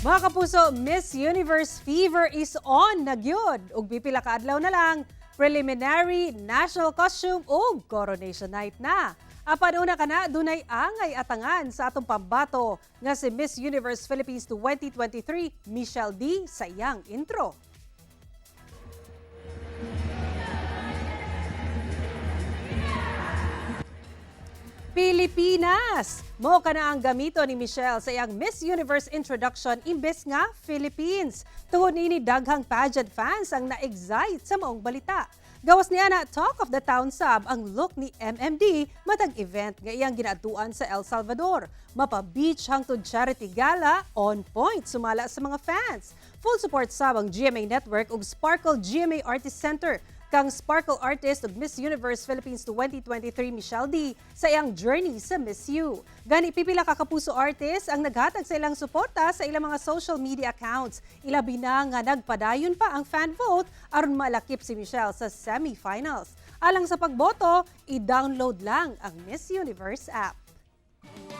Mga kapuso, Miss Universe fever is on na gyud. Ug pipila ka adlaw na lang, preliminary, national costume ug coronation night na. Apan una kana, dunay angay atangan sa atong pambato nga si Miss Universe Philippines 2023, Michelle Dee, sa iyang intro. Pilipinas! Mao kana ang gamito ni Michelle sa iyang Miss Universe introduction imbes nga Philippines. Tungod niini, daghang pageant fans ang na-excite sa maong balita. Gawas niya na, talk of the town sab ang look ni MMD matag event nga iyang ginaadtuan sa El Salvador. Mapa-beach hangtod charity gala, on point sumala sa mga fans. Full support sab ang GMA Network ug Sparkle GMA Artist Center kang Sparkle Artist ug Miss Universe Philippines 2023 Michelle Dee sa iyang journey sa Miss U. Gani pipila ka kapuso artist ang naghatag sa ilang suporta sa ilang mga social media accounts. Ilabi na nga nagpadayon pa ang fan vote aron malakip si Michelle sa semifinals. Alang sa pagboto, i-download lang ang Miss Universe app.